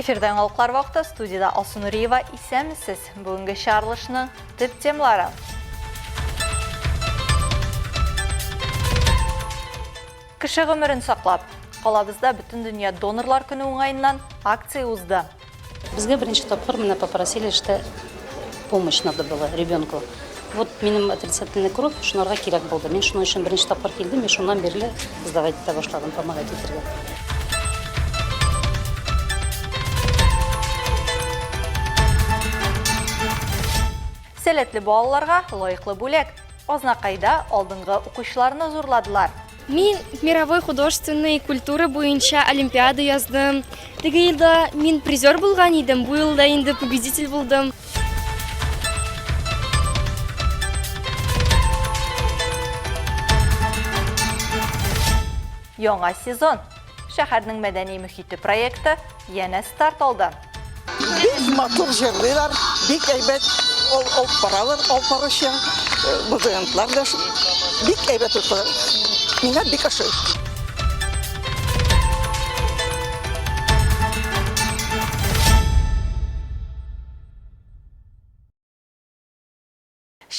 Эфирда яңалыклар вакыты, студиядә Алсу Нуриева. Исәнмесез! Бүгенге чыгарылышның төп темалары. Кеше гомерен саклап, калабызда Бөтендөнья донорлар көне уңаеннан акция узды. Безгә беренче тапкыр менә попросили, что помощь надо было ребенку. Вот минем отрицательный кровь шунарга кирәк булды. Мин шуның өчен беренче тапкыр килдем, мин шуннан бирле сдавать итә башладым, помогать итәргә. Сәләтле балаларга лаеклы бүләк. Азнакайда алдынгы укучыларны зурладылар. Мин мировой художественный культура буенча олимпиада яздым. Теге елда мин призер булган идем, бу елда инде победитель булдым. Яңа сезон. Шәһәрнең мәдәни мөхите проекты янә старт алды. Бик матур җырлыйлар, бик әйбәт алып баралар, алып баручы музыкантлар да бик әйбәт укыйлар. Миңа бик ошый.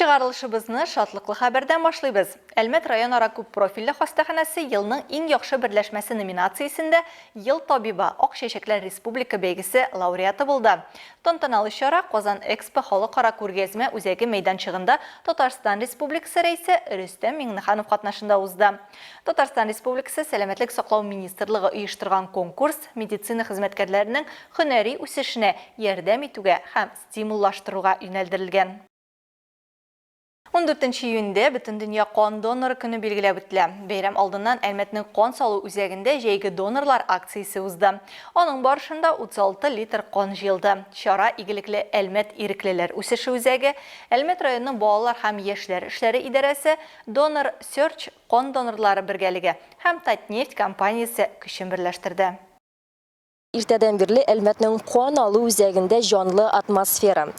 Чыгарылышыбызны шатлыклы хәбәрдән башлыйбыз. Әлмәт районара күппрофильле хастаханәсе Елның иң яхшы берләшмәсе номинациясендә Ел табибы, Ак чәчәкләр республика бәйгесе лауреаты булды. Тантаналы чара Казан Экспо халыкара күргәзмә үзәге мәйданчыгында Татарстан Республикасы Рәисе Рөстәм Миңнеханов катнашында узды. Татарстан Республикасы Сәламәтлек саклау министрлыгы оештырган конкурс медицина хезмәткәрләренең һөнәри үсешенә ярдәм итүгә һәм стимуллаштыруга юнәлдерелгән. Ундүртенче июньдә Бөтендөнья кан доноры көне билгеләп үтелә. Бәйрәм алдыннан Әлмәтнең кан салу үзәгендә җәйге донорлар акциясе узды. Аның барышында 36 литр кан җыелды. Чара Игелекле Әлмәт иреклеләр үсеше үзәге, Әлмәт районының балалар һәм яшьләр эшләре идарәсе, Донор Search кан донорлары бергәлеге һәм Татнефть компаниясе көчен берләштерде. Иртәдән бирле Әлмәтнең кан алу үзәгендә җанлы атмосфера.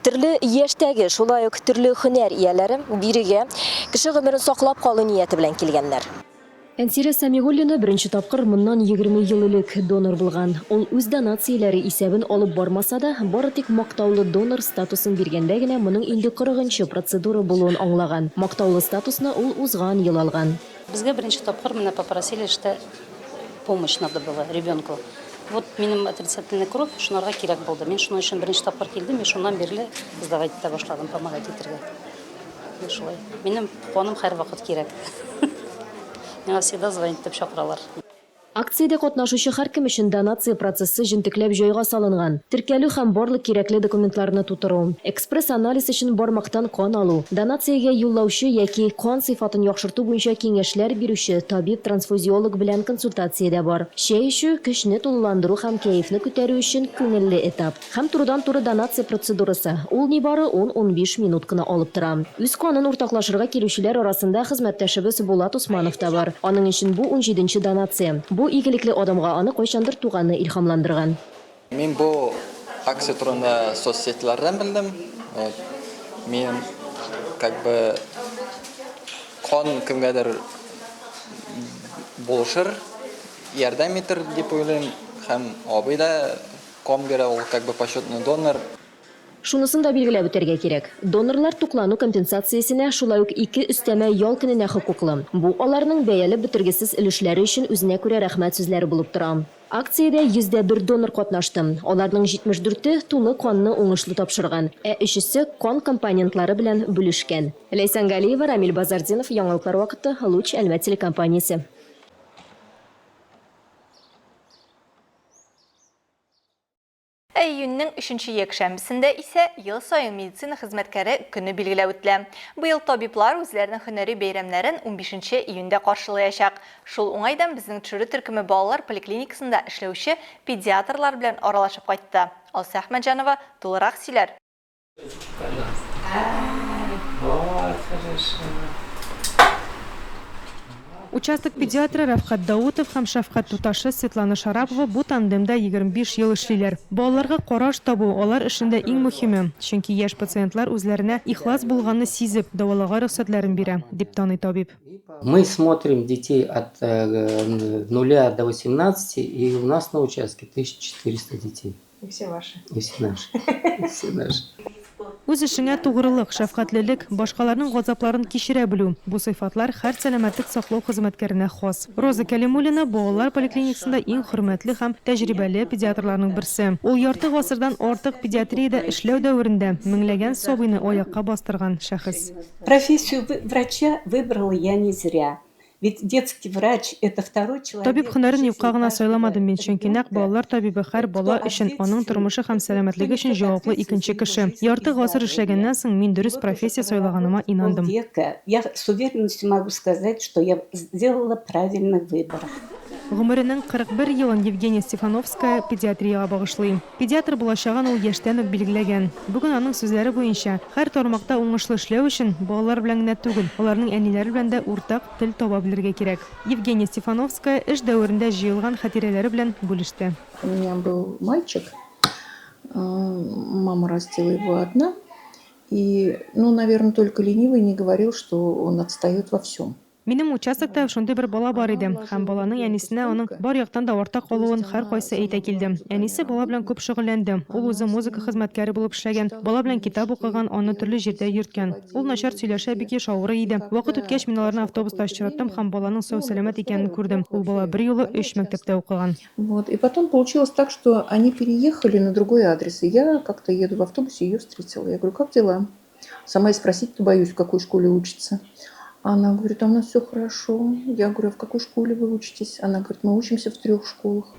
Төрле яшьтәге, шулай ук төрле һөнәр ияләре бирегә кеше гомерен саклап калу нияте белән килгәннәр. Әнсирә Сәмигуллина беренче тапкыр моннан 20 ел элек донор булган. Ул үз донацияләре исәбен алып бармаса да, бары тик мактаулы донор статусын биргәндә генә моның инде кырыгынчы процедура булуын аңлаган. Мактаулы статусны ул узган ел алган. Безгә беренче тапкыр менә попросили, что помощь надо было ребенку. Вот минем отрицательный кровь шунарга кирәк булды. Мин шуның өчен беренче тапкыр килдем, мин шуннан бирле сдавать итә башладым, помогать итәргә. Менә шулай. Минем каным һәрвакыт кирәк. Миңа всегда звонить итеп чакыралар. Акциядә катнашучы һәркем өчен донация процессы җентекләп җайга салынган. Теркәлү һәм барлык кирәкле документларны тутыру, экспресс-анализ өчен бармактан кан алу, донациягә юллаучы яки кан сыйфатын яхшырту буенча киңәшләр бирүче табиб-трансфузиолог белән консультация дә бар. Чәй эчү, көчне тулыландыру һәм кәефне күтәрү өчен күңелле этап. Һәм турыдан-туры донация процедурасы, ул нибары ун-унбиш минут кына алып тора. Үз канын уртаклашырга килүчеләр арасында хезмәттәшебез Булат Усманов та бар. Аның өчен бу унҗиденче донация. Бу игелекле адымга аны кайчандыр туганы илһамландырган. Мин бу акция турында соцсетьләрдән белдем. Вот. Мин как бы кан кемгәдер булышыр, ярдәм итер дип уйлыйм. Һәм абый да Кан бирә, ул как бы почетный донор. Шунысын да билгеләп үтәргә кирәк, донорлар туклану компенсациясенә, шулай ук ике өстәмә ял көненә хокуклы. Бу аларның бәяләп бетергесез өлешләре өчен үзенә күрә рәхмәт сүзләре булып тора. Акциядә 101 донор катнашты. Аларның 74-е тулы канны уңышлы тапшырган, ә өчесе кан компонентлары белән бүлешкән. Ләйсән Галиева, Рамил Базартдинов, Яңалыклар вакыты, Луч, Әлмәт телекомпаниясе. Ә июньнең өченче якшәмбесендә исә ел саен медицина хезмәткәре көне билгеләп үтелә. Быел табиблар үзләренең һөнәри бәйрәмнәрен унбишенче июньдә каршылаячак. Шул уңайдан безнең төшерү төркеме балалар поликлиникасында эшләүче педиатрлар белән аралашып кайтты. Алсу Әхмәтҗанова тулырак сөйләр. Участок педиатры Рәфкать Даутов һәм шәфкать туташы Светлана Шарапова бу тандемда 25 ел эшлиләр. Балаларга караш табу, алар эшендә иң мөһиме. Чөнки яшь пациентлар үзләренә ихлас булганны сизеп, дәвалауга рөхсәтләрен бирә, дип таный табиб. Мы смотрим детей от нуля до 18, и у нас на участке 1400 детей. И все ваши. И все наши. И все наши. Үз эшеңә тугрылык, шәфкатьлелек, башкаларның газапларын кичерә белү, бу сыйфатлар һәр сәламәтлек саклау хезмәткәренә хас. Роза Кәлимуллина, балалар поликлиникасында иң хөрмәтле һәм тәҗрибәле педиатрларның берсе. Ул ярты гасырдан артык педиатриядә эшләү дәверендә меңләгән сабыйны аякка бастырган шәхес. Профессию врача выбрала я не зря. Ведь детский врач, это второй человек Табиб в һөнәрен жизни юкка гына каждого сайламадым мин, чөнки нәкъ ребенка, балалар табибы һәр кто бала өчен, аның ответственен, тормышы һәм кто сәламәтлеге өчен несет җаваплы ответственность икенче за его кеше. жизнь и Ярты гасыр здоровье. эшләгәннән соң, мин И дөрес вот уже профессия сайлаганыма проработав инандым. полвека, я с уверенностью могу сказать, что я сделала правильный выбор. Гомеренең 41 елын Евгения Стефановская педиатриягә багышлый. Педиатр булачагын ул яшьтән үк билгеләгән. Бүген аның сүзләре буенча, һәр тармакта уңышлы эшләү өчен балалар белән генә түгел, аларның әниләре белән дә уртак тел таба белергә кирәк. Евгения Стефановская эш дәверендә җыелган хатирәләре белән бүлеште. У меня был мальчик, мама растила его одна. И, ну, наверное, только ленивый не говорил, что он отстает во всем. Минем участокта шундый бер бала бар иде, һәм баланың әнисенә аның бар яктан да артта калуын һәркайсы әйтә килде. Әнисе бала белән күп шөгыльләнде. Ул үзе музыка хезмәткәре булып эшләгән, бала белән китап укыган, аны төрле җирдә йөрткән. Ул начар сөйләшә, бик еш авырый иде. Вакыт үткәч, мин аларны автобуста очраттым һәм баланың сау-сәламәт икәнен күрдем. Ул бала берьюлы өч мәктәптә укыган. Вот. И потом получилось так, что они переехали на другой адрес. И я как-то еду в автобусе, ее встретила. Я говорю, как дела? Сама и спросить-то боюсь, в какой школе учится. Она говорит, а у нас все хорошо. Я говорю, а в какой школе вы учитесь? Она говорит, мы учимся в трех школах.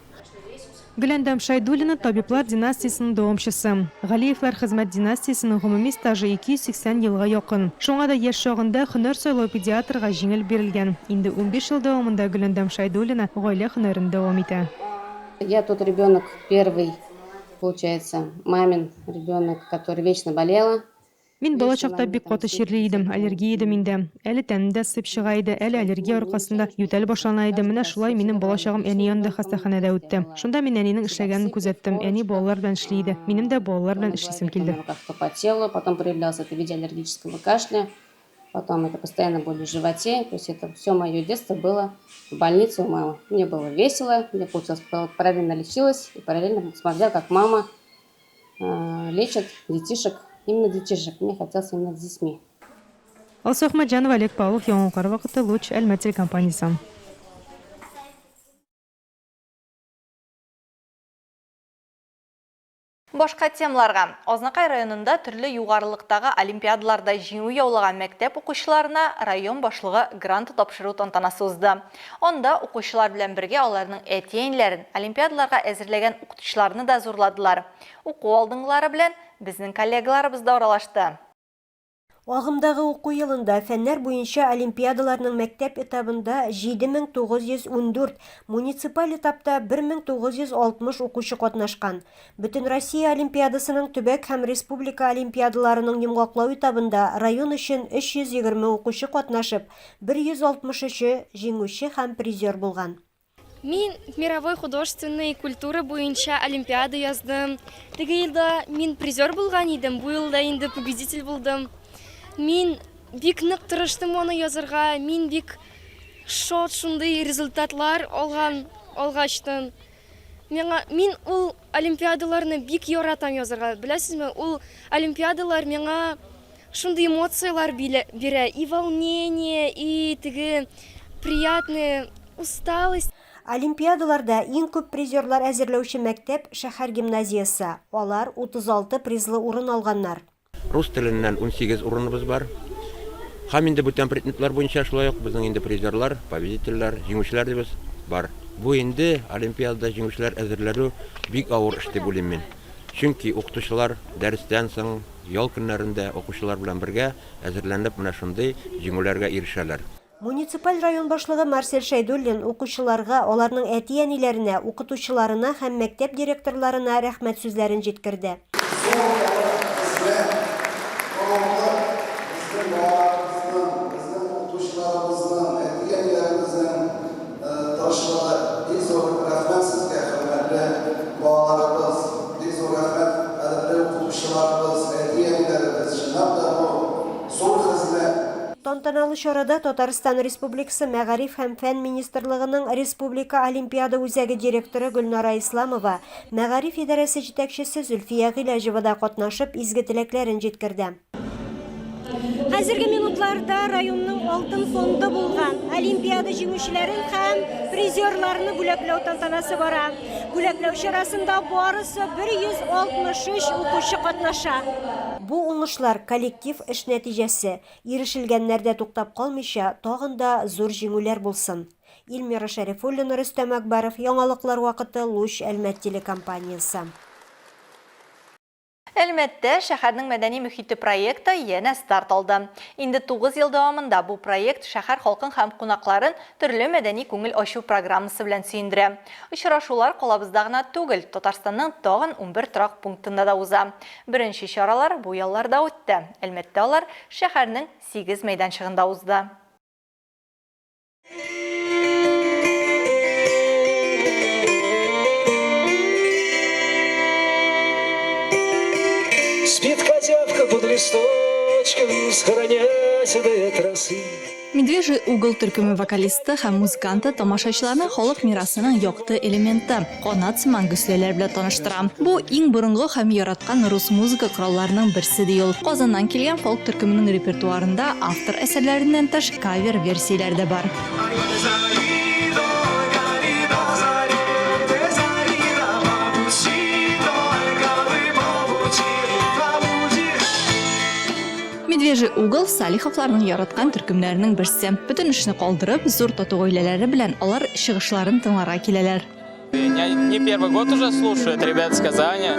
Гөләндәм Шәйдуллина табиблар династиясенең дәвамчысы. Галиевләр хезмәт династиясенең гомуми стажы 280 елга якын. Шуңа да яшь чагында һөнәр сайлау педиатрга җиңел бирелгән. Инде 15 ел дәвамында Гөләндәм Шәйдуллина гаилә һөнәрен дәвам итә. Я тот ребенок первый, получается, мамин ребенок, который вечно болела. Мин балачакта бик каты чирли идем, аллергия иде миндә. Әле тәнемдә сыйп чыга иде, әле аллергия аркасында ютәл башлана иде. Менә шулай минем балачагым әни янында хастаханәдә үтте. Шунда мин әнинең эшләгәнен күзәттем. Әни балалар белән эшли иде. Минем дә балалар белән эшлисем килде. По телу, потом проявлялся это в виде аллергического кашля, потом это постоянно боли в животе. То есть это все мое детство было в больнице у мамы. Мне было весело, мне получилось, параллельно лечилась и параллельно смотрела, как мама лечит детишек, именно детишек. Мне хотелось именно с детьми. Алсу Әхмәтҗанова, Олег Павлов, Яңа вакыты, Луч, Әлмәт телекомпаниясе. Башка темаларга. Азнакай районында төрле югарылыктагы олимпиадаларда җиңү яулаган мәктәп укучыларына район башлыгы грант тапшыру тантанасы узды. Анда укучылар белән бергә аларның әти-әниләрен, олимпиадаларга әзерләгән укытучыларны да зурладылар. Уку алдынгылары белән безнең коллегаларыбыз да аралашты. Агымдагы уку елында фәннәр буенча олимпиадаларның мәктәп этабында 7914, муниципаль этапта 1960 укучы катнашкан. Бөтенроссия олимпиадасының төбәк һәм республика олимпиадаларының йомгаклау этабында район өчен 320 укучы катнашып, 163-е җиңүче һәм призер булган. Мин мировой художественной культура буенча олимпиада яздым. Теге елда мин призер булган идем, бу елда инде победитель булдым. Мин бик нык тырыштым аны язырга, мин бик шат шундый результатлар алган алгачтын. Миңа мин ул олимпиадаларны бик яратам язырга. Беләсезме, ул олимпиадалар миңа шундый эмоцияләр бирә, и волнение, и теге приятная усталость. Олимпиадаларда иң күп призерлар әзерләүче мәктәп шәһәр гимназиясе. Алар 36 призлы урын алганнар. Рус теленнән 18 урыныбыз бар. Һәм инде бүтән предметлар буенча шулай ук безнең инде призерлар, победительләр, җиңүчеләр дибез, бар. Бу инде олимпиадада җиңүчеләр әзерләү бик авыр эш дип уйлыйм мин. Чөнки укытучылар дәрестән соң, ял көннәрендә укучылар белән бергә әзерләнеп менә шундый җиңүләргә ирешәләр. Муниципаль район башлыгы Марсель Шәйдуллин укучыларга, аларның әти-әниләренә, укытучыларына һәм мәктәп директорларына рәхмәт сүзләрен җиткерде. Зур безгә горурлык, безнең балаларыбызның, безнең укытучыларыбызның, әти-әниләребезнең. Тантаналы чарада Татарстан Республикасы Мәгариф һәм фән министрлыгының Республика олимпиада үзәге директоры Гөлнара Исламова, мәгариф идарәсе җитәкчесе Зөлфия Гыйләҗева да катнашып изге теләкләрен җиткерде. Хәзерге минутларда районның алтын фонды булган олимпиада җиңүчеләрен һәм призерларны бүләкләү тантанасы бара. Бүләкләү чарасында барысы 163 укучы катнаша. Бу уңышлар коллектив эш нәтиҗәсе. Ирешелгәннәрдә туктап калмыйча, тагын да зур җиңүләр булсын. Илмира Шәрифуллина, Рөстәм Әкбәров, Яңалыклар вакыты, Луч, Әлмәт телекомпаниясе. Әлмәттә шәһәрнең мәдәни мөхите проекты янә старт алды. Инде 9 ел дәвамында бу проект шәһәр халкын һәм кунакларын төрле мәдәни күңел ачу программасы белән сөендерә. Очрашулар калабызда гына түгел, Татарстанның тагын 11 торак пунктында да уза. Беренче чаралар бу ялларда үтте. Әлмәттә алар шәһәрнең сигез мәйданчыгында узды. Спит козявка под листочками, схоронясь от росы. Медвежий угол төркеме вокалисты һәм музыканты тамашачыларны халык мирасының якты элементы, канат сыман гөсләләр белән таныштыра. Бу иң борынгы һәм яраткан рус музыка коралларының берсе, ди ул. Казаннан килгән фолк төркеменең репертуарында автор әсәрләреннән тыш, кавер-версияләр дә бар. Медвежий угол Салиховларның яраткан төркемнәренең берсе. Бөтен эшне калдырып, зур тату гаиләләре белән алар чыгышларын тыңларга киләләр. Я не первый год уже слушаю, это ребята с Казани,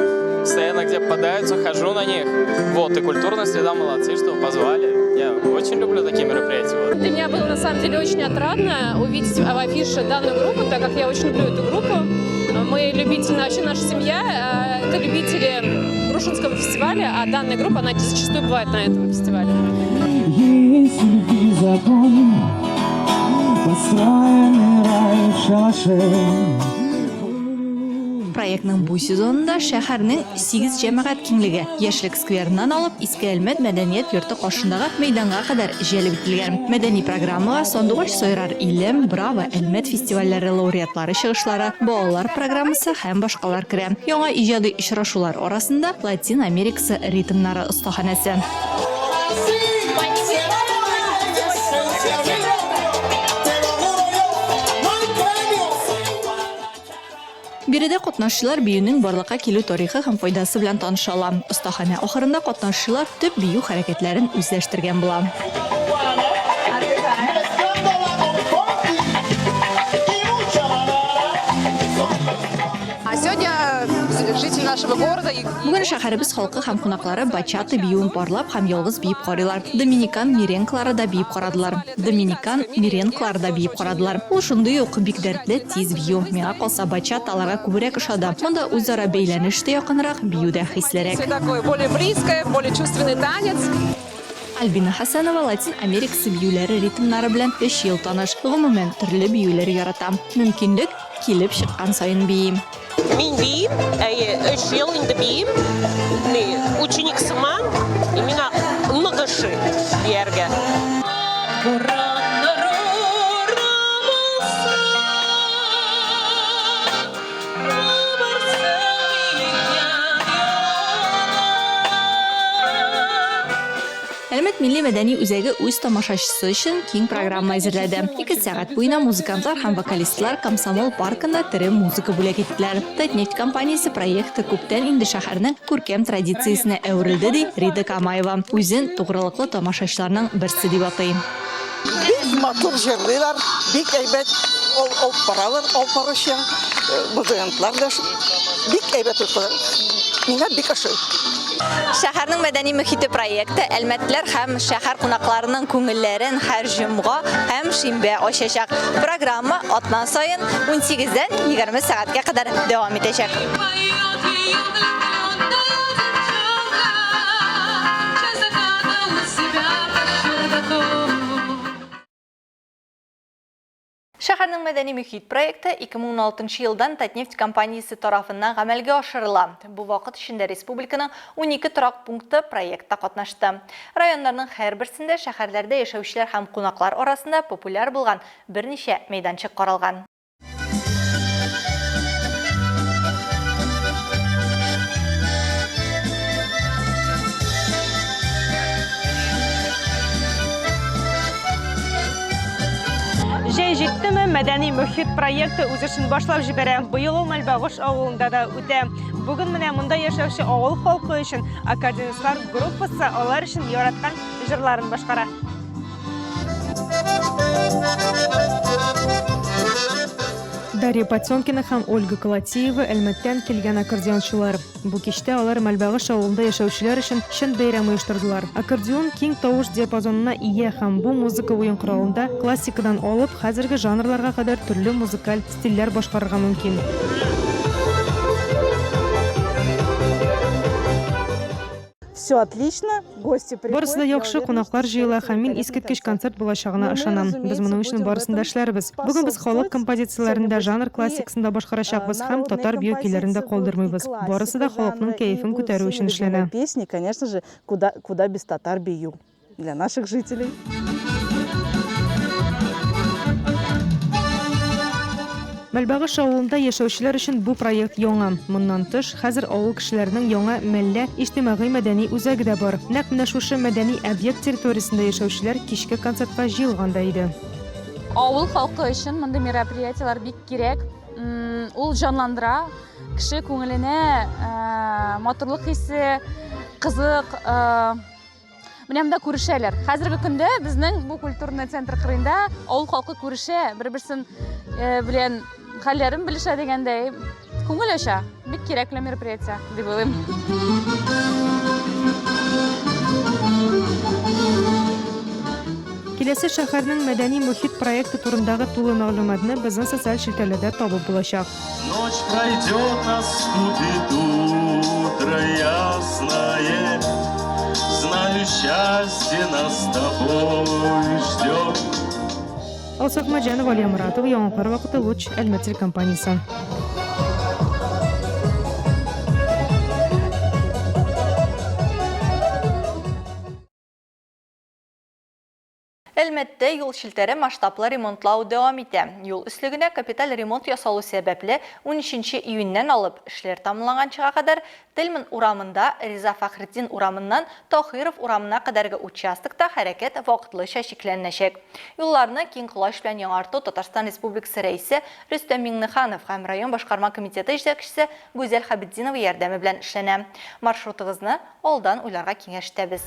постоянно где попадаются, хожу на них. Вот, и культурная среда молодцы, что позвали. Я очень люблю такие мероприятия. Для меня было на самом деле очень отрадно увидеть в афише данную группу, так как я очень люблю эту группу. Мы любители, вообще наша семья, это любители Грушинского фестиваля, а данная группа, она зачастую бывает на этом фестивале. Есть любви закон, построенный рай в шалаше. Проектның бу сезонында шәһәрнең сигез җәмәгать киңлеге, Яшьлек скверыннан алып Иске Әлмәт мәдәният йорты каршындагы мәйданга кадәр җәлеп ителгән. Мәдәни программага Сандугач сайрар илем, Браво, Әлмәт фестивальләре лауреатлары чыгышлары, балалар программасы һәм башкалар керә. Яңа иҗади очрашулар арасында Латин Америкасы ритмнары остаханәсе. Биредә катнашчылар биюнең барлыкка килү тарихы һәм файдасы белән таныша ала. Остаханә ахырында катнашчылар төп бию хәрәкәтләрен үзләштергән була. Бүген шәһәребез халкы һәм кунаклары бачата биюен парлап һәм ялгыз биеп карыйлар. Доминикан меренглары да биеп карадылар. Доминикан меренглары да биеп карадылар. Ул шундый ук бик дәртле, тиз бию. Миңа калса, бачата аларга күбрәк ошады. Монда үзара бәйләнеш тә якынрак, бию дә хислерәк. Альбина Хәсәнова Латин Америкасы биюләре ритмнары белән өч ел таныш. Гомумән, төрле биюләр ярата. Мөмкинлек килеп чыккан саен биим. Мин биим, әйе, өч ел инде биим. Ни, ученик сыман, и миңа нык ошый бияргә. Әлмәт милли мәдәни үзәге үз тамашачысы өчен киң программа әзерләде. Ике сәгать буена музыкантлар һәм вокалистлар Комсомол паркында тере музыка бүләк иттеләр. Татнефть компаниясе проекты күптән инде шәһәрнең күркәм традициясенә әверелде, ди Рида Камаева. Үзен тугрылыклы тамашачыларның берсе дип атый. Бик матур җырлыйлар, бик әйбәт алып баралар, алып баручы музыкантлар да бик әйбәт укыйлар. Миңа бик ошый. Шәһәрнең мәдәни мөхите проекты әлмәтлеләр һәм шәһәр кунакларының күңелләрен һәр җомга һәм шимбә ачачак. Программа атна саен 18-дән 20 сәгатькә кадәр дәвам итәчәк. Шәһәрнең Шәһәрнең мәдәни мөхит проекты 2016 елдан Татнефть компаниясе тарафыннан гамәлгә ашырыла. Бу вакыт эчендә республиканың 12 торак пункты проектта катнашты. Районнарның һәрберсендә шәһәрләрдә яшәүчеләр һәм кунаклар арасында популяр булган берничә мәйданчык каралган. Җәй җиттеме, мәдәни мөхит проекты үз эшен башлап җибәрә. Быел ул Мәлбагыш авылында да үтә. Бүген менә монда яшәүче авыл халкы өчен аккордеонистлар группасы алар өчен яраткан җырларын башкара. Дарья Потемкина һәм Ольга Колотеева Әлмәттән килгән аккордеончылар. Бу кичтә алар Мәлбагыш авылында яшәүчеләр өчен чын бәйрәм оештырдылар. Аккордеон киң тавыш диапазонына ия һәм бу музыка уен коралында классикадан алып, хәзерге жанрларга кадәр төрле музыкаль стильләр башкарырга мөмкин. Все отлично, гости приходят. Барысы да яхшы, кунаклар җыела һәм мин искиткеч концерт булачагына ышанам. Без моның өчен барысын да эшләрбез. Бүген без халык композицияләрен дә, жанр классикасын да башкарачакбыз һәм татар бию көйләрен дә калдырмыйбыз. Барысы да халыкның кәефен күтәрү өчен эшләнә. Песни, конечно же, куда, куда без татар бию для наших жителей. Мәлбагыш авылында яшәүчеләр өчен бу проект яңа. Моннан тыш, хәзер авыл кешеләренең яңа Мәллә иҗтимагый-мәдәни үзәге дә бар. Нәкъ менә шушы мәдәни объект территориясендә яшәүчеләр кичке концертка җыелган да иде. Авыл халкы өчен мондый мероприятиеләр бик кирәк. Ул җанландыра, кеше күңеленә матурлык хисе, кызык, Менә монда күрешәләр. Хәзерге көндә безнең бу культурный центр кырыенда авыл халкы күрешә, бер-берсен э, белән хәлләрен белешә дигәндәй, күңел ача. Бик кирәкле мероприятие дип уйлыйм. Киләсе шәһәрнең мәдәни мохит проекты турындагы тулы мәгълүматны безнең социаль челтәрләрдә табып булачак. Ночь пройдет, наступит утро ясное, Знаю, счастье нас с тобой ждет. Алсу Әхмәтҗанова, Алия Моратова, Яңалыклар вакыты, Луч, Әлмәт телекомпаниясе. Әлмәттә юл челтәре масштаблы ремонтлау дәвам итә. Юл өслегенә капиталь ремонт ясалу сәбәпле, 13 июньнән алып, эшләр тәмамланганчыга кадәр Тельман урамында Риза Фәхретдин урамыннан Таһиров урамына кадәрге участокта хәрәкәт вакытлыча чикләнәчәк. Юлларны киң колач белән яңарту Татарстан Республикасы Рәисе Рөстәм Миңнеханов һәм район башкарма комитеты җитәкчесе Гүзәл Хәбетдинова ярдәме белән эшләнә. Маршрутыгызны Алдан уйларга киңәш итәбез.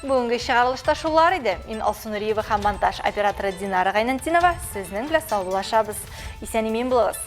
Бүгенге чыгарылышта шулар иде. Мин Алсу Нуриева һәм монтаж операторы Динара Гайнантинова сезнең белән саубуллашабыз. Исән-имин булыгыз.